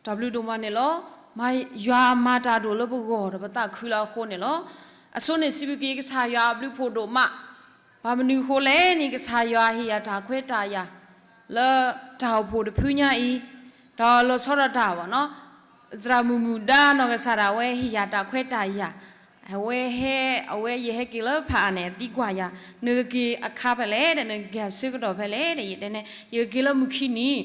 တၢ်ဘျုးဒိၣ်မးန့ၣ်လီၤ. မ့ၢ်ယွၤမၤတၢ်ဒိၣ်လၢပဂီၢ်ဒီးပသးခုလၢအဃိန့ၣ်လီၤ. အဆိန့ၣ်စံးဘျုးက့ၤကစၢ်ယွၤအဘျုးဖှိၣ်ဒိၣ်မး, ဘၣ်မနုၤအဃိလဲၣ်န့ၣ် ကစၢ်ယွၤဟ့ၣ်ယၤတၢ်ခွဲးတၢ်ယာ် လၢတၢ်အိၣ်ဖှိၣ်တဖုညါအံၤ, ဒီးလီၤဆီဒၣ်တၢ်ဘၣ်နီၤ, သရၣ်မုၣ်မုၣ်ဒါနီၢ်ကစၢ်ဒၣ်ဝဲဟ့ၣ်ယၤတၢ်ခွဲးတၢ်ယာ်, အဝဲဟဲ, အဝဲယဟဲက့ၤလၢဖးအါန့ၣ် အသံကွၢ်ယၤ, နကက့ၤအခါဖဲလဲၣ်ဒီး နကက့ၤအဆၢကတီၢ်ဖဲလဲၣ်ဒီး ယတဲန့ၣ် ယကက့ၤလၢမုၢ်ခံနံၤ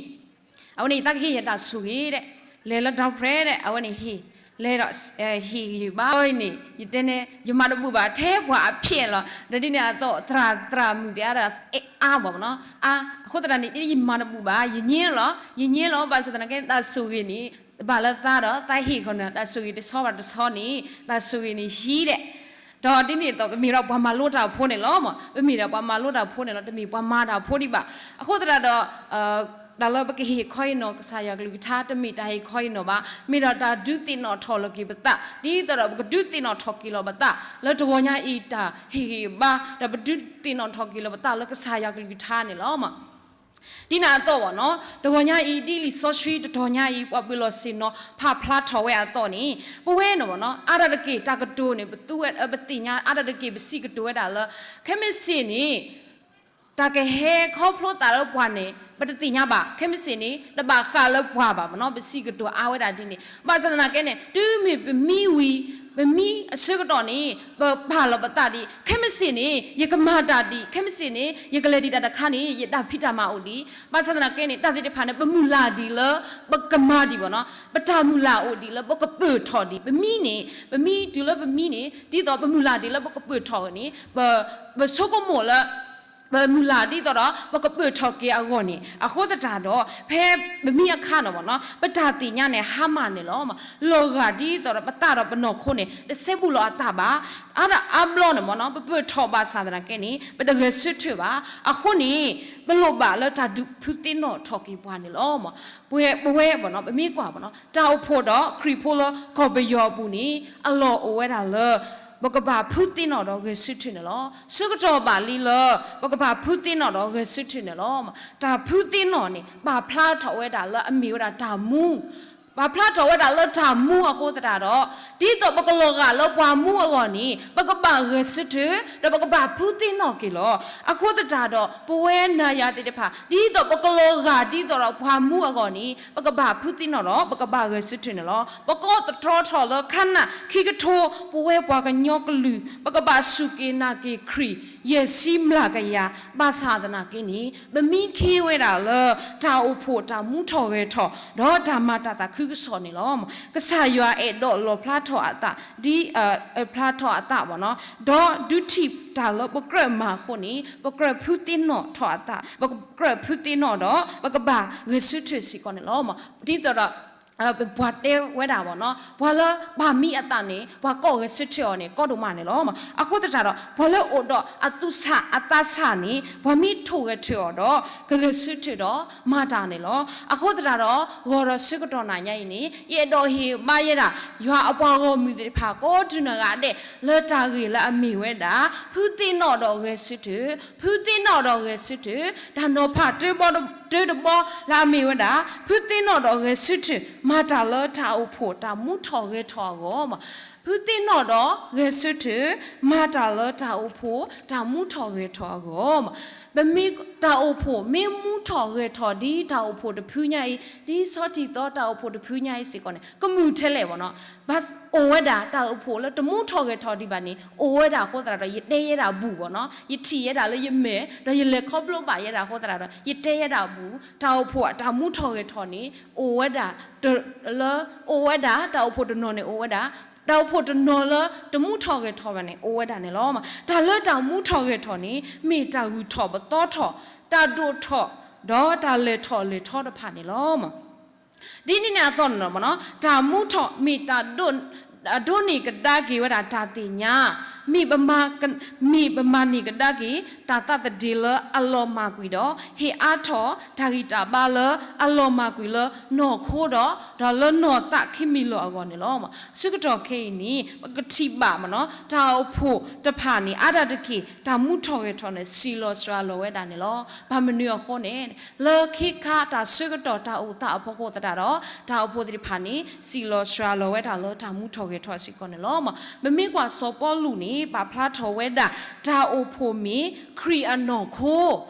အဝဲန့ၣ်ယသးကဟ့ၣ်ယတၢ်ဆိၣ်ဂ့ၤဒီး လဲၤလၢဒီဖျၢၣ်ဒီး အဝဲန့ၣ်ဟ့ၣ်, လဲၤဒီး ဟ့ၣ်ဂံၢ်ဘါအံၤန့ၣ် ယတဲန့ၣ် ယမၤတဘူၣ်ဘၣ်ထဲပှၤအဖျဲၣ်လီၤ. ဒီးဒ်န့ၣ်အသိး သရၣ်, သရၣ်မုၣ်သ့ၣ်အါဒီး အါဘၣ်မနီၤ, အါ, အဃိသတးန့ၣ် ယမၤတဘူၣ်ဘၣ်, ယညဲလီၤ, ယညဲလီၤ, ဘၣ်ဆၣ်သနာ်က့ တၢ်ဆိၣ်ဂ့ၤန့ၣ် ဘၣ်လၢသးဒီး သးဟ့ၣ်ဃီၤန့ၣ် တၢ်ဆိၣ်ဂ့ၤတဆီဘၣ်တဆီန့ၣ် တၢ်ဆိၣ်ဂ့ၤန့ၣ်ဟံးဒဲး ဒီးဒ်န့ၣ်အသိး ပမ့ၢ်ဒီးပှၤမၤလိတၢ်ဖိန့ၣ်လီၤ. ပမ့ၢ်ဒီးပှၤမၤလိတၢ်ဖိန့ၣ်လီၤ, တမ့ၢ်ပှၤမၤတၢ်ဖိဒံးဘၣ်. အဃိသတးဒီး တၢ်လၢပကဟ့ၣ်ခီဟ့ၣ်နီၤကစၢ်ယွၤကလုၢ်ကထါ တမ့ၢ်တၢ်ဟ့ၣ်ခီဟ့ၣ်နီၤဘၣ်, မ့ၢ်ဒီးတၢ်ဒုးသ့ၣ်နီၣ်ထီၣ်လီၤက့ၤပသး ဒ်သိးဒီးပကဒုးသ့ၣ်နီၣ်ထီၣ်က့ၤလီၤပသး လၢတဂီၤညါအံၤတၢ်ဟ့ၣ်ဂံၢ်ဘါ ဒီးပဒုးသ့ၣ်နီၣ်ထီၣ်က့ၤလီၤပသးလၢကစၢ်ယွၤကလုၢ်ကထါန့ၣ်လီၤ. ဒ်န့ၣ်အသိးဘၣ်နီၤ တဂီၤညါအံၤ ဒ်လံာ်စီဆှံတတီၤညါအံၤ ပှၤပၢၤလီၢ်ဆ့ၣ်နီၤ ဖးဖျါထီၣ်ဝဲအသိးန့ၣ် ပဝဲန့ၣ်ဘၣ်နီၤ အါတက့ၢ် တၢ်ကတိၤန့ၣ် ပသူဝဲ ပသ့ၣ်ညါ အါတက့ၢ် ပစံးကတိၤဝဲဒၣ်လၢ ခဲမုၢ်ဆ့ၣ်န့ၣ် တၢ်ကဟဲခီဖျိသးလၢပှၤန့ၣ် ပတသ့ၣ်ညါဘၣ်. ခဲမုၢ်ဆ့ၣ်န့ၣ် တဘၣ်ဃးလၢပှၤဘၣ်မနီၤ, ပစံးကတိၤအါဝဲဒၣ်ဒ်န့ၣ်. ဘၣ်ဆၣ်သနာ်က့န့ၣ် တုၤမ့ၢ်ပမံဝံၤ ပမံအဆၢကတီၢ်န့ၣ် ပပာ်လီၤပသးဒံး ခဲမုၢ်ဆ့ၣ်န့ၣ် ယကမၤတၢ်ဒံး, ခဲမုၢ်ဆ့ၣ်န့ၣ် ယကလဲၤဒံးတၢ်တခါန့ၣ် ယတၢ်ဖံးတၢ်မၤအိၣ်ဒံး. ဘၣ်ဆၣ်သနာ်က့န့ၣ် တၢ်သ့ၣ်တဖၣ်န့ၣ် ပမုၢ်လၢ်ဒံးလၢ ပကမၤဒံးဘၣ်နီၤ, ပတၢ်မုၢ်လၢ်အိၣ်ဒံးလၢ ပကပၢၢ်ထီၣ်ဒံး ပမံန့ၣ်, ပမံတုၤလၢပမံန့ၣ် ဒ်သိးပမုၢ်လၢ်ဒံးလၢပကပၢၢ်ထီၣ်န့ၣ် ပဆိကမိၣ်လၢ ပမုၢ်လၢ်ဒ်သိးဒီး ပကပၢၢ်ထီၣ်က့ၤအဂီၢ်န့ၣ်. အဃိသတးဒီး ဖဲပမံအခါန့ၣ်ဘၣ်နီၤ ပတၢ်သ့ၣ်ညါန့ၣ် ဟါမၢ်န့ၣ်လီၤ. လီၤဂာ်ဒ်သိးဒီး ပသးဒီးပနီၢ်ခိန့ၣ် တစဲဘူးလီၤအသးဘၣ်. အါဒၣ်အါဘျီန့ၣ်ဘၣ်နီၤ ပပၢၢ်ထီၣ်ဘၣ်ဆၣ်သနာ်က့န့ၣ် ပတဂဲၤဆၢထၢၣ်ဘၣ်. အဃိန့ၣ် ပလိၣ်ဘၣ်လၢတၢ်ဒုးဖုသ့ၣ်နီၣ်ထီၣ်က့ၤပှၤန့ၣ်လီၤ. ပဝဲ, ပဝဲဘၣ်နီၤ ပမ့ၢ်ကွၢ်ဘၣ်နီၤ တၢ်အိၣ်ဖှိၣ်ဒီးခရံာ်ဖိလၢကီၢ်ပယီၤအပူၤန့ၣ် အလီၢ်အိၣ်ဝဲဒၣ်လၢ ပကဘၣ်ဖုသ့ၣ်နီၣ်ဒီးဂဲၤဆၢထၢၣ်န့ၣ်လီၤ. ဆၢကတီၢ်ဘၣ်လံလၢ ပကဘၣ်ဖုသ့ၣ်နီၣ်ဒီးဂဲၤဆၢထၢၣ်န့ၣ်လီၤ. တၢ်ဖုသ့ၣ်နီၣ်န့ၣ် ပာ်ဖျါထီၣ်ဝဲဒၣ်လၢအမ့ၢ်ဝဲဒၣ်တၢ်မူ ပာ်ဖျါထီၣ်ဝဲဒၣ်လၢတၢ်မူအဃိသတးဒီး ဒ်သိးပကလီၤဂာ်လၢပှၤမူအဂီၢ်န့ၣ် ပကဘၣ်ဂဲၤဆၢထၢၣ် ဒီးပကဘၣ်ဖုသ့ၣ်နီၣ်က့ၤလီၤ. အဃိသတးဒီး ပဝဲနၤယၤသ့ၣ်တဖၣ် ဒ်သိးပကလီၤဂာ်ဒ်သိးဒီးပှၤမူအဂီၢ်န့ၣ် ပကဘၣ်ဖုသ့ၣ်နီၣ်ဒီး ပကဘၣ်ဂဲၤဆၢထၢၣ်န့ၣ်လီၤ. ပကိးသတြီထီၣ်လၢခါနၢ်ခံကထိ ပဝဲပှၤကညီကလုာ် ပကဘၣ်စူၢ်က့ၤနာ်က့ၤခရံာ် ယဲၢ်ဆံမျးကယၤ ဘၣ်ဆၣ်သနာ်က့န့ၣ် ပမံခ့ဝဲဒၣ်လၢ တၢ်အိၣ်ဖှိၣ်တၢ်မူထီၣ်ဂဲၤထီၣ် ဒီးတၢ်မၤတၢ်သးခုကစီၣ်န့ၣ်လီၤ. ကစၢ်ယွၤအဲၣ်ဒိးလီၣ်ဖျါထီၣ်အသး ဒ်, ဖျါထီၣ်အသးဘၣ်နီၤ, ဒီးဒုးထံၣ်တၢ်လၢပကြၢးမၤအဃိန့ၣ် ပကြၢးဖုသ့ၣ်နီၣ်ထီၣ်အသး, ပကြၢးဖုသ့ၣ်နီၣ်ဒီး ပကဘၣ်ဂဲၤဆၢထၢၣ်စ့ၢ်ကီးန့ၣ်လီၤ. ဒ်သိးဒီး ပှၤတဲဝဲဒၣ်ဘၣ်နီၤ, ပှၤလၢဘၣ်မံအသးန့ၣ် ပှၤကိးဂဲၤဆၢထၢၣ်အီၤန့ၣ် ကီဒိၣ်မးန့ၣ်လီၤ. အဃိသတးဒီး ပှၤလၢအိၣ်ဒီးအသူၣ်ဆးအသးဆးန့ၣ် ပှၤမ့ၢ်ထိၣ်ဂဲၤဆၢထၢၣ်အီၤဒီး ကဂဲၤဆၢထၢၣ်ဒီးမၤတၢ်န့ၣ်လီၤ. အဃိသတးဒီး ဂီၤဒီးဆၢကတီၢ်နၤညါအံၤန့ၣ် ယအဲၣ်ဒိးဟ့ၣ်ဘါယဲဒၣ် ယွၤအပှၤဂီၢ်မုၢ်သ့ၣ်တဖၣ် ကိးတုၤနဂၤဒဲး လၢတၢ်ဂ့ၢ်လၢအမ့ၢ်ဝဲဒၣ် ဖုသ့ၣ်နီၣ်ဒီးဂဲၤဆၢထၢၣ်, ဖုသ့ၣ်နီၣ်ဒီးဂဲၤဆၢထၢၣ်, တၢ်နီၤဖးတၢတဘီလၢအမ့ၢ်ဝဲဒၣ် ဖုသ့ၣ်နီၣ်ဒီးဂဲၤဆၢထၢၣ် မၤတၢ်လၢတၢ်အိၣ်ဖှိၣ်တၢ်မူထီၣ်ဂဲၤထီၣ်အဂီၢ် ဖုသ့ၣ်နီၣ်ဒီးဂဲၤဆၢထၢၣ် မၤတၢ်လၢတၢ်အိၣ်ဖှိၣ်တၢ်မူထီၣ်ဂဲၤထီၣ်အဂီၢ်. ပမ့ၢ်တၢ်အိၣ်ဖှိၣ်မ့ၢ်မူထီၣ်ဂဲၤထီၣ်ဒ်တၢ်အိၣ်ဖှိၣ်တဖုညါအံၤ, ဒ်ဆီထံၣ်သီတၢ်အိၣ်ဖှိၣ်တဖုညါအံၤစ့ၢ်ကီးန့ၣ် ကမုာ်ထဲလဲၣ်ဘၣ်နီၤ. ဘၣ်အိၣ်ဝဲဒၣ်တၢ်အိၣ်ဖှိၣ်လၢတမူထီၣ်ဂဲၤထီၣ်ဒံးဘၣ်န့ၣ် အိၣ်ဝဲဒၣ်အဃိသတးဒီး ယတဲယဲဒၣ်အဘူးဘၣ်နီၤ, ယထံၣ်ယဲဒၣ်လၢယမဲာ် ဒီးယလဲၤခီဖျိဘၣ်ယဲဒၣ်အဃိသတးဒီး ယတဲယဲဒၣ်အဘူး တၢ်အိၣ်ဖှိၣ်တၢ်မူထီၣ်ဂဲၤထီၣ်န့ၣ် အိၣ်ဝဲဒၣ် လၢ အိၣ်ဝဲဒၣ် တၢ်အိၣ်ဖှိၣ်တနီၤန့ၣ်အိၣ်ဝဲဒၣ်, တၢ်အိၣ်ဖှိၣ်တနီၤလၢတမူထီၣ်ဂဲၤထီၣ်ဘၣ်န့ၣ် အိၣ်ဝဲဒၣ်န့ၣ်လီၤ. တၢ်လၢတၢ်မူထီၣ်ဂဲၤထီၣ်န့ၣ် မ့ၢ်တၢ်ဂုၢ်ထီၣ်ပသီထီၣ်, တၢ်ဒိၣ်ထီၣ် ဒီးတၢ်လဲၤထီၣ်လဲၤထီတဖၣ်န့ၣ်လီၤ. ဒ်န့ၣ်န့ၣ်အသိးန့ၣ်လီၤ. တၢ်မူထီၣ်မ့ၢ်တၢ်ဒိၣ် အဒိးန့ၢ်ကဒါက့ၤဝဲဒၣ်တၢ်သ့ၣ်ညါ, မ့ၢ်ပမၤ, မ့ၢ်ပမၤန့ၢ်ကဒါက့ၤ တၢ်သးသဒ့လၢအလီၤမၢ်ကွံာ်ဒီး ဟ့ၣ်အါထီၣ်တၢ်ဂံၢ်တၢ်ဘါလၢအလီၤမၢ်ကွံာ်လၢနီၢ်ခိဒီး, ဒီးလၢနီၢ်သးခံမံၤလီၤအဂီၢ်န့ၣ်လီၤ. ဆၢကတီၢ်ခဲအံၤန့ၣ် ပကထံၣ်ဘၣ်မ့ၢ်နီၤ တၢ်အိၣ်ဖှိၣ်တဖၣ်န့ၣ် အါဒၣ်တက့ၢ် တၢ်မူထီၣ်ဂဲၤထီၣ်န့ၣ် စံးလီၤစှၤလီၤဝဲဒၣ်န့ၣ်လီၤ. ဘၣ်မနုၤအဃိန့ၣ် လၢခ့ခါတၢ်ဆၢကတီၢ်တၢ်အိၣ်သးအဖီခိၣ်သတးဒီး တၢ်အိၣ်ဖှိၣ်သ့ၣ်တဖၣ်န့ၣ် စံးလီၤစှၤလီၤဝဲဒၣ်လၢတၢ်မူထီၣ်ဂဲၤထီၣ်စ့ၢ်ကီးန့ၣ်လီၤ. ပမ့ၢ်ကွၢ်စီၤပီလူးန့ၣ် ပာ်ဖျါထီၣ်ဝဲဒၣ် တၢ်အိၣ်ဖှိၣ်မ့ၢ်ခရံာ်အနီၢ်ခိ,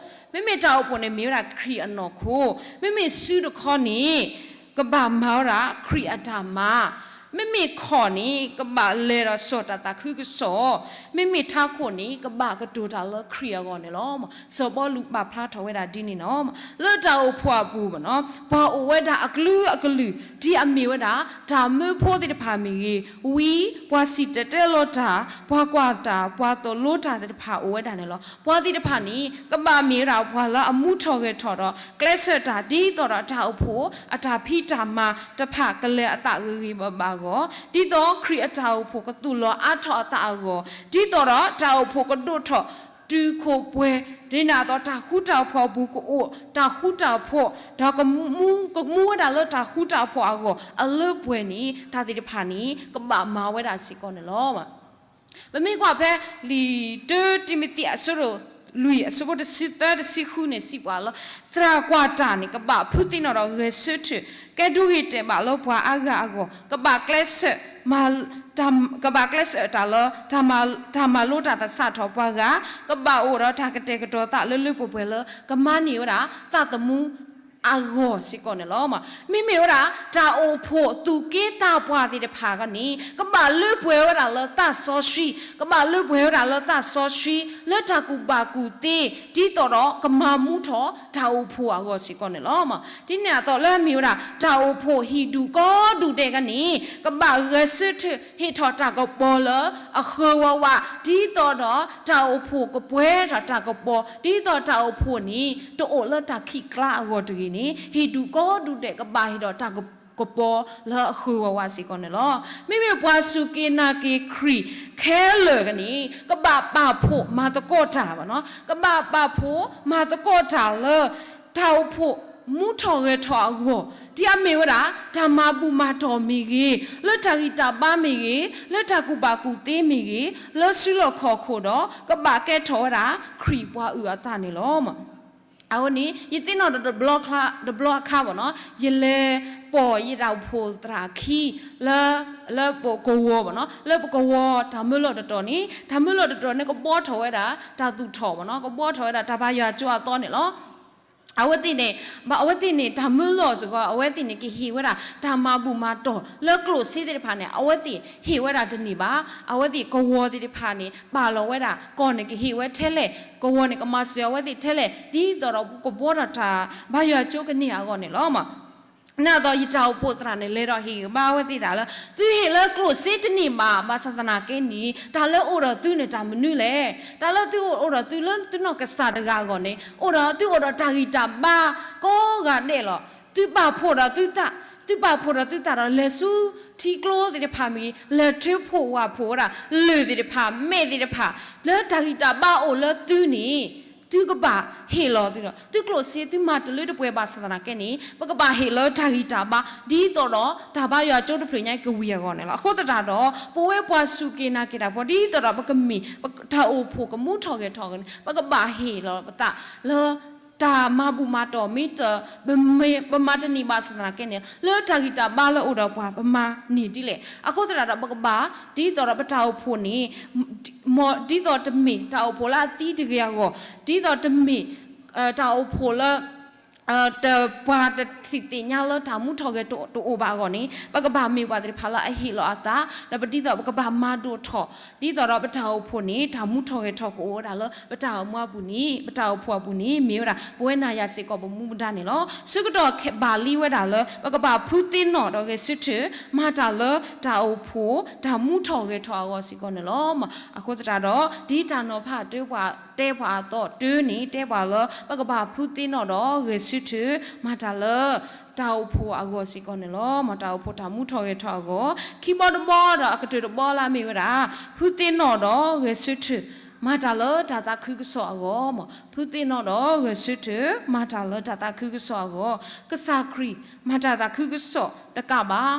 မ့မ့ၢ်တၢ်အိၣ်ဖှိၣ်န့ၣ်မ့ၢ်ဝဲဒၣ်ခရံာ်အနီၢ်ခိ, မ့မ့ၢ်စုတခီန့ၣ် ကဘၣ်မၤဝဲဒၣ်ခရံာ်အတၢ်မၤ, မ့မ့ၢ်ခီၣ်န့ၣ် ကဘၣ်လဲၤဒီးစိာ်တၢ်သးခုကစီၣ်, မ့မ့ၢ်ထးခိၣ်န့ၣ် ကဘၣ်ကတိၤတၢ်လၢခရံာ်အဂီၢ်န့ၣ်လီၤ. စီၤပီလူးပာ်ဖျါထီၣ်ဝဲဒၣ်ဒ်န့ၣ်လီၤ. လၢတၢ်အိၣ်ဖှိၣ်အပူၤမ့ၢ်နီၤ ပှၤအိၣ်ဝဲဒၣ်အကလုာ်ကလုာ် ဒ်အမ့ၢ်ဝဲဒၣ် တၢ်မၢဖိသ့ၣ်တဖၣ်မ့ၢ်ဂ့ၤ, ဝံ, ပှၤစံၣ်တဲၤတဲလီၤတၢ်, ပှၤကွၢ်တၢ်, ပှၤသိၣ်လိတၢ်သ့ၣ်တဖၣ်အိၣ်ဝဲဒၣ်န့ၣ်လီၤ. ပှၤသ့ၣ်တဖၣ်န့ၣ် ကဘၣ်မ့ၢ်ဝဲဒၣ်ပှၤလၢအမူထီၣ်ဂဲၤထီၣ်ဒီး ကျဲးစၢးတၢ် ဒ်သိးဒီးတၢ်အိၣ်ဖှိၣ်အတၢ်ဖံးတၢ်မၤတဖၣ်ကလဲၤအသးဂ့ၤဂ့ၤဘၣ်ဘၣ်အဂီၢ်, ဒ်သိးခရံာ်အတၢ်အိၣ်ဖှိၣ်ကသူၣ်လီၤအါထီၣ်အသးအဂီၢ်, ဒ်သိးဒီးတၢ်အိၣ်ဖှိၣ်ကဒိၣ်ထီၣ် တုၤခိၣ်ပှဲၤ, ဒ်န့ၣ်အသိးတၢ်ဃူတၢ်ဖိးအပူၤကအိၣ်တၢ်ဃူတၢ်ဖိး, ဒီးကမူ, ကမူဝဲဒၣ်လၢတၢ်ဃူတၢ်ဖိးအဂီၢ် အလၢပှဲၤန့ၣ် တၢ်သ့ၣ်တဖၣ်န့ၣ် ကဘၣ်မၤဝဲဒၣ်စ့ၢ်ကီးန့ၣ်လီၤ. ပမ့ၢ်ကွၢ်ဖဲလံာ်တၢတံၤမသ့းအဆၢဒိၣ်လွံၢ်အဆၢဖိတဆံသၢတဆံဃုန့ၣ် စံးပှၤလၢ သရၣ်ကွၢ်တၢ်န့ၣ် ကဘၣ်ဖုသ့ၣ်နီၣ်ဒီးဂဲၤဆၢထၢၣ် ကဲဒိဂ့ၤတဲာ်ဘၣ်လၢပှၤအါဂၤအဂီၢ်, ကဘၣ်ကျဲးစၢး ကဘၣ်ကျဲးစၢးတၢ်လၢ တၢ်မၤလိတၢ်သဆၣ်ထီၣ်ပှၤဂၤ, ကဘၣ်အိၣ်ဒီးတၢ်ကတဲာ်ကတီၤသးလၢလၢပှဲၤပှဲၤလၢ ကမၤန့ၢ်ဝဲဒၣ်သးသမူအဂီၢ်စ့ၢ်ကီးန့ၣ်လီၤ. မ့မ့ၢ်ဝဲဒၣ် တၢ်အိၣ်ဖှိၣ်သူၣ်က့သးပှၢ်သ့ၣ်တဖၣ်အဂီၢ်န့ၣ် ကဘၣ်လၢပှဲၤဝဲဒၣ်လၢသးစီဆှံ, ကဘၣ်လၢပှဲၤဝဲဒၣ်လၢသးစီဆှံ လၢတၢ်ကူၣ်ဘၣ်ကူၣ်သ့ ဒ်သိးဒီးကမၤမူထီၣ်တၢ်အိၣ်ဖှိၣ်အဂီၢ်စ့ၢ်ကီးန့ၣ်လီၤ. ဒ်န့ၣ်အသိးလၢအမ့ၢ်ဝဲဒၣ် တၢ်အိၣ်ဖှိၣ်ဟံၣ်ဒူၣ်ကီၢ်ဒူၣ်ဒဲးအဂီၢ်န့ၣ် ကဘၣ်ဂဲၤဆၢထၢၣ်ဟ့ၣ်ထီၣ်တၢ်ကပီၤလၢအဃၢၤဝးဝး ဒ်သိးဒီးတၢ်အိၣ်ဖှိၣ်ကပှဲၤထီၣ်တၢ်ကပီၤ ဒ်သိးတၢ်အိၣ်ဖှိၣ်န့ၣ် တအိၣ်လၢတၢ်ခံးကျါအဂီၢ်တဂ့ၤန့ၣ် ဟံၣ်ဒူၣ်ကီၢ်ဒူၣ်ဒဲးကဘၣ်ဟ့ၣ်ဒီးတၢ်ကပီၤလၢအဃၢၤဝးဝးစ့ၢ်ကီးန့ၣ်လီၤ. မ့မ့ၢ်ပှၤစူၢ်က့ၤနာ်က့ၤခရံာ်ခဲလၢာ်အဂီၢ်န့ၣ် ကဘၣ်ပာ်ဖှိၣ်မၤသကိးတၢ်ဘၣ်နီၤ, ကဘၣ်ပာ်ဖှိၣ်မၤသကိးတၢ်လၢ တၢ်အိၣ်ဖှိၣ်မူထီၣ်ဂဲၤထီၣ်အဂီၢ် ဒ်အမ့ၢ်ဝဲဒၣ် တၢ်မၤဘူၣ်မၤတီၢ်မ့ၢ်ဂ့ၤ, လၢတၢ်ဂံၢ်တၢ်ဘါမ့ၢ်ဂ့ၤ, လၢတၢ်ကူၣ်ဘၣ်ကူၣ်သ့မ့ၢ်ဂ့ၤ, လၢစုလီၢ်ခီၣ်ခိၣ်ဒီး ကဘၣ်ကဲထီၣ်ဝဲဒၣ် ခရံာ်ပှၤအုၣ်အသးန့ၣ်လီၤ. အဃိန့ၣ် ယသ့ၣ်နီၣ်ဒီးတဘျီခါဘၣ်နီၤ ယလဲၤပိာ်ယတၢ်အိၣ်ဖှိၣ်သရၣ်ခံ လၢ လၢပကဝီၤဘၣ်နီၤ လၢပကဝီၤတၢ်မၢလီၢ်တတီၤန့ၣ် တၢ်မၢလီၢ်တတီၤန့ၣ် ကဘှီထီၣ်ဝဲဒၣ် တၢ်သူၣ်ထီၣ်ဘၣ်နီၤ ကဘှီထီၣ်ဝဲဒၣ် တၢ်ဘါယွၤကၠိအသီန့ၣ်လီၤ. အဝဲသ့ၣ်န့ၣ် ဘၣ်အဝဲသ့ၣ်န့ၣ် တၢ်မၢလီၢ်စ့ၢ်ကီး အဝဲသ့ၣ်န့ၣ် ကဟ့ၣ်ဝဲဒၣ် တၢ်မၤဘူၣ်မၤတီၢ် လၢကျိၣ်စ့သ့ၣ်တဖၣ်န့ၣ် အဝဲသ့ၣ်ဟ့ၣ်ဝဲဒၣ်တန့ၢ်ဘၣ်. အဝဲသ့ၣ်ကဝီၤသ့ၣ်တဖၣ်န့ၣ် ပာ်လီၤဝဲဒၣ် ကီၢ်န့ၣ် ကဟ့ၣ်ဝဲထဲလဲၣ်, ကဝီၤန့ၣ် ကမၤစၢၤအဝဲသ့ၣ်ထဲလဲၣ် ဒ်သိးဒီးကဘှီထီၣ်တၢ်ဘါယွၤကၠိကန့ၢ်အဂီၢ်န့ၣ်လီၤ. နာ်သိးယတၢ်အိၣ်ဖှိၣ်သရၣ်န့ၣ် လဲၤဒီးဟ့ၣ်ဂံၢ်ဘါအဝဲသ့ၣ်ဒၣ်လၢ သုဟ့ၣ်လၢကျိၣ်စ့တန့ၢ်ဘၣ် ဘၣ်ဆၣ်သနာ်က့န့ၣ် တၢ်လၢအိၣ်ဒီးသုန့ၣ်တၢ်မနုၤလဲၣ်. တၢ်လၢသုအိၣ်ဒီးသုလၢသုနီၢ်ကစၢ်တဂၤအဂီၢ်န့ၣ် အိၣ်ဒီးသုအိၣ်ဒီးတၢ်ဂံၢ်တၢ်ဘါ ကိးဂၤဒဲးလီၤ. သုပာ်ဖှိၣ်ဒီးသုသး, သုပာ်ဖှိၣ်ဒီးသုသးဒီး လဲၤဆူထံကျိသ့ၣ်တဖၣ်မ့ၢ်ဂ့ၤ, လဲၤထၢဖှိၣ်ဝၣ်ဖှိၣ်ဝဲဒၣ် လၢၢ်သ့ၣ်တဖၣ် မဲၣ်သ့ၣ်တဖၣ် လၢတၢ်ဂံၢ်တၢ်ဘါအိၣ်လၢသုန့ၣ် သုကဘၣ်ဟ့ၣ်လီၤသုဒီး သုကျိၣ်စ့သုမၤတလၢတပှဲၤဘၣ်ဆၣ်သနာ်က့န့ၣ် ပကဘၣ်ဟ့ၣ်လၢတၢ်ဂံၢ်တၢ်ဘါ ဒ်သိးဒီးတၢ်ဘါယွၤကၠိတဖျၢၣ်ညါကဝံၤအဂီၢ်န့ၣ်လီၤ. အဃိသတးဒီး ပဝဲပှၤစူၢ်က့ၤနာ်က့ၤတၢ်ဖိ ဒ်သိးဒီးပကမ့ၢ် တၢ်အိၣ်ဖှိၣ်ကမူထီၣ်ဂဲၤထီၣ်အဂီၢ်န့ၣ် ပကဘၣ်ဟ့ၣ်လီၤပသးလၢ တၢ်မၤဘူၣ်မၤတီၢ်မ့ၢ်တ ပမၤတန့ၢ်ဘၣ်ဆၣ်သနာ်က့န့ၣ် လၢတၢ်ဂံၢ်တၢ်ဘါလၢအိၣ်ဒီးပှၤ ပမၤန့ၢ်ဒ်လဲၣ်. အဃိသတးဒီး ပကဘၣ် ဒ်သိးဒီးပတၢ်အိၣ်ဖှိၣ်န့ၣ် ဒ်သိးတမ့ၢ်တၢ်အိၣ်ဖှိၣ်လၢအသံတဂ့ၤအဂီၢ်, ဒ်သိးတမ့ၢ် တၢ်အိၣ်ဖှိၣ်လၢ တပှၤတထံၣ်သ့ၣ်ညါလၢတၢ်မူထီၣ်ဂဲၤထီၣ်တအိၣ်ဘၣ်အဂီၢ်န့ၣ် ပကဘၣ်မ့ၢ်ပှၤသ့ၣ်တဖၣ်လၢအဟ့ၣ်လီၤအသး ဒီးပဒ်သိးပကဘၣ်မၤဒိၣ်ထီၣ် ဒ်သိးဒီးပတၢ်အိၣ်ဖှိၣ်န့ၣ် တၢ်မူထီၣ်ဂဲၤထီၣ်ကအိၣ်ဝဲဒၣ်လၢ ပတၢ်အိၣ်မူအပူၤန့ၣ် ပတၢ်အိၣ်ဖှိၣ်အပူၤန့ၣ် မ့ၢ်ဝဲဒၣ် ပဝဲနၤယၤစ့ၢ်ကီးပမူပဒါန့ၣ်လီၤ. ဆၢကတီၢ်ဘၣ်လံဝဲဒၣ်လၢ ပကဘၣ်ဖုသ့ၣ်နီၣ်ဒီးဂဲၤဆၢထၢၣ် မၤတၢ်လၢတၢ်အိၣ်ဖှိၣ် တၢ်မူထီၣ်ဂဲၤထီၣ်အဂီၢ်စ့ၢ်ကီးန့ၣ်လီၤ. အဃိသတးဒီး ဒ်တၢ်နီၤဖးတၢ်ပှၤ တဲပှၤအသိးတၢ်န့ၣ် တဲပှၤလၢ ပကဘၣ်ဖုသ့ၣ်နီၣ်ဒီးဂဲၤဆၢထၢၣ် မၤတၢ်လၢ တၢ်အိၣ်ဖှိၣ်အဂီၢ်စ့ၢ်ကီးန့ၣ်လီၤ. မ်တၢ်အိၣ်ဖှိၣ်တၢ်မူထီၣ်ဂဲၤထီၣ်အဂီၢ် ခံဘီတဘီဒီးအကတၢၢ်တဘီလၢအမ့ၢ်ဝဲဒၣ် ဖုသ့ၣ်နီၣ်ဒီးဂဲၤဆၢထၢၣ် မၤတၢ်လၢတၢ်သးခုကစီၣ်အဂီၢ်. မ်ဖုသ့ၣ်နီၣ်ဒီးဂဲၤဆၢထၢၣ် မၤတၢ်လၢတၢ်သးခုကစီၣ်အဂီၢ်. ကစၢ်ခရံာ် မၤတၢ်သးခုကစီၣ်တကးဘၣ်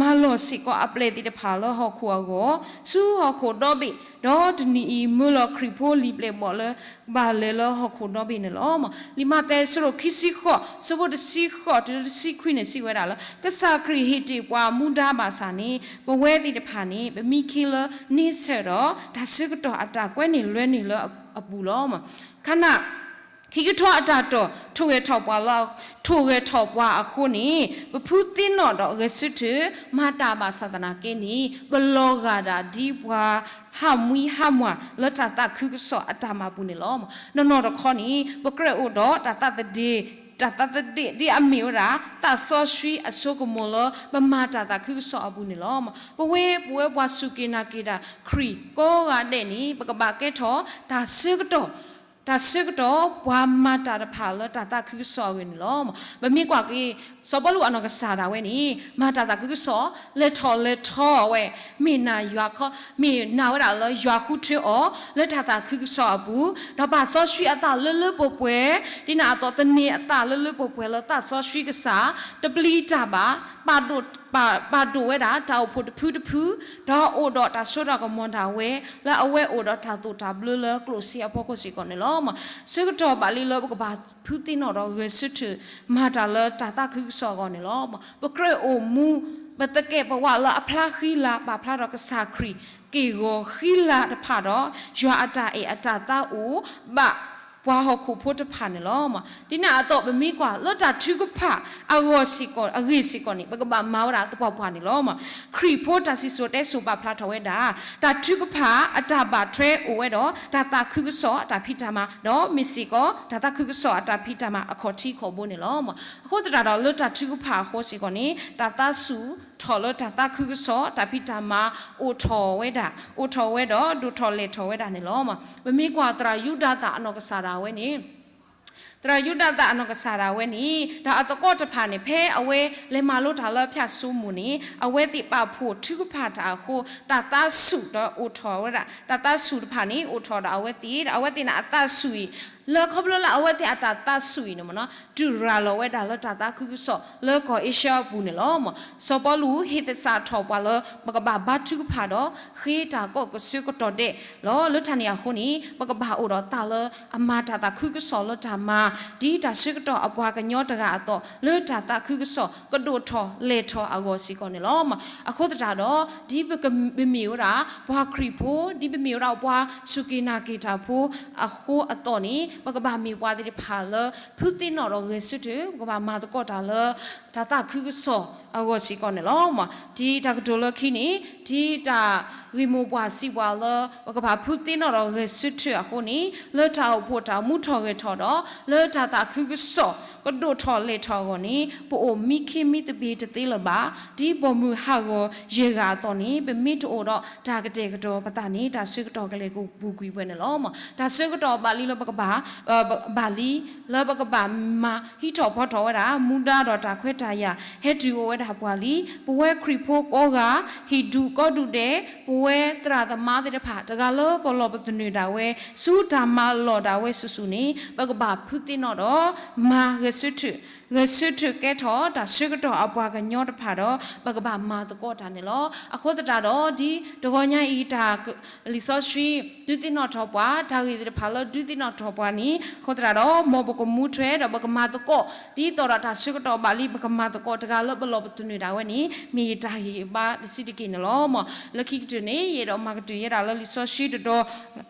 မၤလီၤစ့ၢ်ကီးအပျဲၢ်သ့ၣ်တဖၣ်လၢဟီၣ်ခိၣ်အဂီၢ် ဆူဟီၣ်ခိၣ်ဒီဘ့ၣ်, ဒီးတနံၤအံၤ မၢလီၤခရံာ်ဖိလံာ်ပျဲၢ်ဘီၣ်လၢ ဘၣ်လဲၤလၢဟီၣ်ခိၣ်ဒီဘ့ၣ်န့ၣ်လီၤ. လံာ်မးသဲအဆၢဒိၣ်ခံဆံဃိး အဆၢဖိတဆံဃိးတုၤလၢတဆံခွံန့ၣ် စံးဝဲဒၣ်လၢ ကစၢ်ခရံာ်ဟ့ၣ်တ့ၢ်ပှၤမူဒါဘၣ်ဆၣ်န့ၣ် ပဝဲသ့ၣ်တဖၣ်န့ၣ် ပမံခ့လၢန့ဆၢၣ်ဒီး တၢ်ဆၢကတီၢ်အတၢ်ကွဲန့ၢ်လွဲန့ၢ်လၢအပူၤလီၤ. ခန ခံကထီအတၢ်တီၢ် ထိၣ်ဂဲၤထီၣ်ပှၤလၢ ထိၣ်ဂဲၤထီၣ်ပှၤအဃိန့ၣ် ပဖုသ့ၣ်နီၣ်ဒီးဂဲၤဆၢထၢၣ် မၤတၢ်ဘၣ်ဆၣ်သနာ်က့န့ၣ် ပလီၤဂာ်ဒၣ်ဒ်ပှၤဟးမှံဟးမွှၤလၢတၢ်သးခုကစီၣ်အတၢ်မၤပူၤန့ၣ်လီၤ. နီၢ်နီၢ်တခီန့ၣ် ပကြၢးအိၣ်ဒီးတၢ်သးသဒ့ တၢ်သးသဒ့ဒ်အမ့ၢ်ဝဲဒၣ် သးစီဆှံအစိကမီၤလၢပမၤတၢ်သးခုကစီၣ်အပူၤန့ၣ်လီၤ. ပဝဲ ပဝဲပှၤစူၢ်က့ၤနာ်က့ၤတၢ်ခရံာ်ကိးဂၤဒဲးန့ၣ် ပကဘၣ်ကဲထီၣ်တၢ်ဆၢကတီၢ် တၢ်ဆၢကတီၢ် ပှၤမၤတၢ်တဖၣ်လၢတၢ်သးခုကစီၣ်အဂီၢ်န့ၣ်လီၤ. ပမ့ၢ်ကွၢ်က့ၤ စီၤပီလူးအနီၢ်ကစၢ်ဒၣ်ဝဲန့ၣ် မၤတၢ်သးခုကစီၣ် လဲၤထီၣ်လဲၤထီဝဲ မ့ၢ်နာ်ယွၤခီ မ့ၢ်နာ်ဝဲဒၣ်လၢယွၤဃုထၢအီၤ လၢတၢ်သးခုကစီၣ်အပူၤ ဒီးပာ်စီဆှံအသးလၢလၢပှဲၤပှဲၤ ဒ်န့ၣ်အသိးသန့ၤအသးလၢလၢပှဲၤပှဲၤလၢသးစီဆှံကစၢ် တပျံၤတၢ်ဘၣ် ပာ်ဒိၣ် ပာ်ဒိၣ်ဝဲဒၣ်တၢ်အိၣ်ဖှိၣ်တဖုတဖု ဒီးအိၣ်ဒီးတၢ်စိတၢ်ကမီၤဒၣ်ဝဲ လၢအဝဲအိၣ်ဒီးတၢ်သိၣ်တၢ်ဘျၢလၢကျိၣ်စ့အဖီခိၣ်စ့ၢ်ကီးန့ၣ်လီၤ. ဆၢကတီၢ်ဘၣ်လံလၢပကဘၣ်ဖုသ့ၣ်နီၣ်ဒီးဂဲၤဆၢထၢၣ် မၤတၢ်လၢတၢ်သးခုကစီၣ်အဂီၢ်န့ၣ်လီၤ. ပကြၢးအိၣ်မူ ပသကဲာ်ပဝးလၢအဖျါဃံလၤ ပာ်ဖျါထီၣ်ကစၢ်ခရံာ် က့ၢ်ဂီၤဃံလၤတဖၣ်ဒီး ယွၤအတၢ်အဲၣ်အတၢ်သးအိၣ် ဘၣ်ပှၤဟီၣ်ခိၣ်ဖိတဖၣ်န့ၣ်လီၤ. ဒ်န့ၣ်အသိးပမ့ၢ်ကွၢ်လၢတၢ်ထုကဖၣ်အဂီၢ်စ့ၢ်ကီး အဂ့ၢ်စ့ၢ်ကီးန့ၣ် ပကဘၣ်မၤဝဲဒၣ်သပှၢ်ပှၢ်န့ၣ်လီၤ. ခရံာ်ဖိတၢ်စံၣ်စိၤတဲစိၤပာ်ဖျါထီၣ်ဝဲဒၣ် တၢ်ထုကဖၣ်အတၢ်ဘၣ်ထွဲအိၣ်ဝဲဒီး တၢ်သးခုကစီၣ်အတၢ်ဖံးတၢ်မၤ ဒီးမ့ၢ်စ့ၢ်ကီး တၢ်သးခုကစီၣ်အတၢ်ဖံးတၢ်မၤအခီၣ်ထံးခီၣ်ဘိန့ၣ်လီၤ. အဃိသတးဒီးလၢတၢ်ထုကဖၣ်အဃိစ့ၢ်ကီးန့ၣ် တၢ်သးစူၢ်ထီၣ်လၢတၢ်သးခုကစီၣ်တၢ်ဖံးတၢ်မၤအိၣ်ထီၣ်ဝဲဒၣ် အိၣ်ထီၣ်ဝဲဒီး ဒိၣ်ထီၣ်လဲၢ်ထီၣ်ဝဲဒၣ်န့ၣ်လီၤ. ပမ့ၢ်ကွၢ်သရၣ်ယူဒၤသၣ်အနီၢ်ကစၢ်ဒၣ်ဝဲန့ၣ် သရၣ်ယူဒၤသၣ်အနီၢ်ကစၢ်ဒၣ်ဝဲန့ၣ် ဒီးအသကိးတဖၣ်န့ၣ် ဖဲအဝဲလဲၤမၤလိတၢ်လၢဖၠၣ်စိမိၣ်န့ၣ် အဝဲသ့ၣ်ပာ်ဖှိၣ်ထုကဖၣ်တၢ်အဃိ တၢ်သးစူၢ်ဒီးအိၣ်ထီၣ်ဝဲဒၣ် တၢ်သးစူၢ်တဖၣ်န့ၣ် အိၣ်ထီၣ်ဒီးအဝဲသ့ၣ် ဒီးအဝဲသ့ၣ်န့ၣ်အသးစူၢ်အံၤ လၢခီဖျိလၢအဝဲသ့ၣ်အတၢ်သးစူၢ်အံၤန့ၣ်မ့ၢ်နီၤ တူၢ်ရၤလီၤဝဲဒၣ်လၢတၢ်သးခုကစီၣ်လၢကီၢ်အ့ရှါအပူၤန့ၣ်လီၤ. စီၤပီလူးဟ့ၣ်သဆၣ်ထီၣ်ပှၤလၢ ပကဘၣ်ဘါထုကဖၣ်ဒီး ဃ့တၢ်ကိးကဆၢကတီၢ်ဒဲးလီၤ. လၢတၢ်န့ၣ်အဃိန့ၣ် ပကဘၣ်အိၣ်ဒီးသးလၢအမၤတၢ်သးခုကစီၣ်လၢတၢ်မၤ ဒ်တၢ်ဆၢကတီၢ်အပှၤကညီတဂၤအသိး လၢတၢ်သးခုကစီၣ်ကဒိၣ်ထီၣ်လဲၢ်ထီၣ်အဂီၢ်စ့ၢ်ကီးန့ၣ်လီၤ. အဃိသတးဒီး ဒ်ပက ပမ့ၢ်ဝဲဒၣ်ပှၤခရံာ်ဖိ ဒ်ပမ့ၢ်ဝဲဒၣ်ပှၤစူၢ်က့ၤနာ်က့ၤတၢ်ဖိအဃိအသိးန့ၣ် ပကဘၣ်မ့ၢ်ပှၤသ့ၣ်တဖၣ်လၢ ဖုသ့ၣ်နီၣ်ဒီးဂဲၤဆၢထၢၣ် ပကဘၣ်မၤသကိးတၢ်လၢ တၢ်သးခုကစီၣ်အဂီၢ်စ့ၢ်ကီးန့ၣ်လီၤ. ဒ်တၢ်ကတိၤလၢခံန့ၣ် ဒ်တၢ်ဂ့ၢ်မိၢ်ပှၢ်စံးပှၤလၢ ပကဘၣ်ဖုသ့ၣ်နီၣ်ဒီးဂဲၤဆၢထၢၣ်အဃိန့ၣ် လၢတၢ်အိၣ်ဖှိၣ်တၢ်မူထီၣ်ဂဲၤထီၣ်ဒီး လၢတၢ်သးခုကစီၣ်ကဒိၣ်ထီၣ်လဲၢ်ထီၣ်အဂီၢ်န့ၣ် ပအိၣ်မံခ့မံသပ့ၤတသ့လၢၤဘၣ်. ဒ်ပိာ်မုၣ်ဟးဂီၤယဲၢ်ဂၤအသိးန့ၣ် ပမ့ၢ်တအိၣ်ဒီးတၢ်ကတဲာ်ကတီၤပသးန့ၣ် တၢ်ဆၢကတီၢ်ကလဲၤကပူၤကွံာ်ပှဲၤန့ၣ်လီၤ. တၢ်ဆၢကတီၢ်ဘၣ်လံလၢပကဘၣ် ဘၣ်လံ လၢပကဘၣ်မၤဟံးထီၣ်ဖီထီၣ်ဝဲဒၣ် မူဒါဒီးတၢ်ခွဲးတၢ်ယာ် ဟဲတုၤအိၣ်ဝဲဒၣ်ပှၤလံ. ပဝဲခရံာ်ဖိကိးဂၤ ဟံၣ်ဒူၣ်ကိးဒူၣ်ဒဲး ပဝဲသရၣ်သမါသ့ၣ်တဖၣ် တဂၤလၢပလီၢ်ပသနၢၣ်ဒၣ်ဝဲ ဆူတၢ်မၤလီၢ်ဒၣ်ဝဲစုာ်စုာ်န့ၣ် ပကဘၣ်ဖုသ့ၣ်နီၣ်ဒီး မၤဂဲၤဆၢထၢၣ် ဂဲၤဆၢထၢၣ်ကဲထီၣ် တၢ်ဆၢကတီၢ်အပှၤကညီတဖၣ်ဒီး ပကဘၣ်မၤသကိးတၢ်န့ၣ်လီၤ. အဃိသတးဒီး ဒ်တဂီၤညါအံၤတၢ် လံာ်စီဆှံ ဒုးသ့ၣ်နီၣ်ထီၣ်ပှၤ တၢ်ဂ့ၢ်သ့ၣ်တဖၣ်လၢဒုးသ့ၣ်နီၣ်ထီၣ်ပှၤန့ၣ် အဃိသတးဒီး မ်ပကမူထွဲဒီးပကမၤသကိး ဒ်သိးဒီးတၢ်ဆၢကတီၢ်ဘၣ်လံ ပကမၤသကိးတဂၤလၢပလီၢ်ပသနၢၣ်ဒၣ်ဝဲန့ၣ် မ့ၢ်ယတၢ်ဂ့ၢ်ဘါတဆံးတက့ၢ်န့ၣ်လီၤ. မ်လၢခံကတၢၢ်န့ၣ် ယအဲၣ်ဒိးမၤကတၢၢ်ယဲဒၣ်လၢလံာ်စီဆှံတတီၤ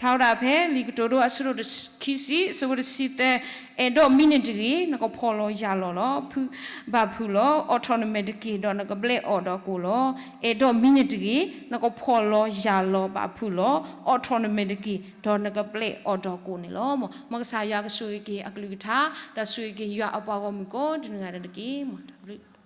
ဖျါဝဲဒၣ်ဖဲ လံာ်ကတိၤဒိ အဆၢဒိၣ်ခံဆံ အဆၢဖိတဆံသၢ အဲၣ်ဒိးမံန့ၣ်တဂ့ၤ, နကဖှီၣ်လီၤယာ်လီၤလီၤ. ဘၣ်ဖုးလီၤ, အိးထီၣ်နမဲာ်တက့ၢ်, ဒီးနကဘျဲးအီၣ်ဒီးကိၣ်လီၤ. အဲၣ်ဒိးမံန့ၣ်တဂ့ၤ, နကဖှီၣ်လီၤယာ်လီၤ. ဘၣ်ဖုးလီၤ, အိးထီၣ်နမဲာ်တက့ၢ်, ဒီးနကဘျဲးအီၣ်ဒီးကိၣ်န့ၣ်လီၤ. မ်ကစၢ်ယွၤကဆိၣ်ဂ့ၤက့ၤအကလုၢ်ကထါ, ဒီးဆိၣ်ဂ့ၤက့ၤယွၤအပှၤဂီၢ်မုၢ်ကိးဒံးနီၢ်ဂၤဒဲးတက့ၢ်. မ်တၢ်ဘျုး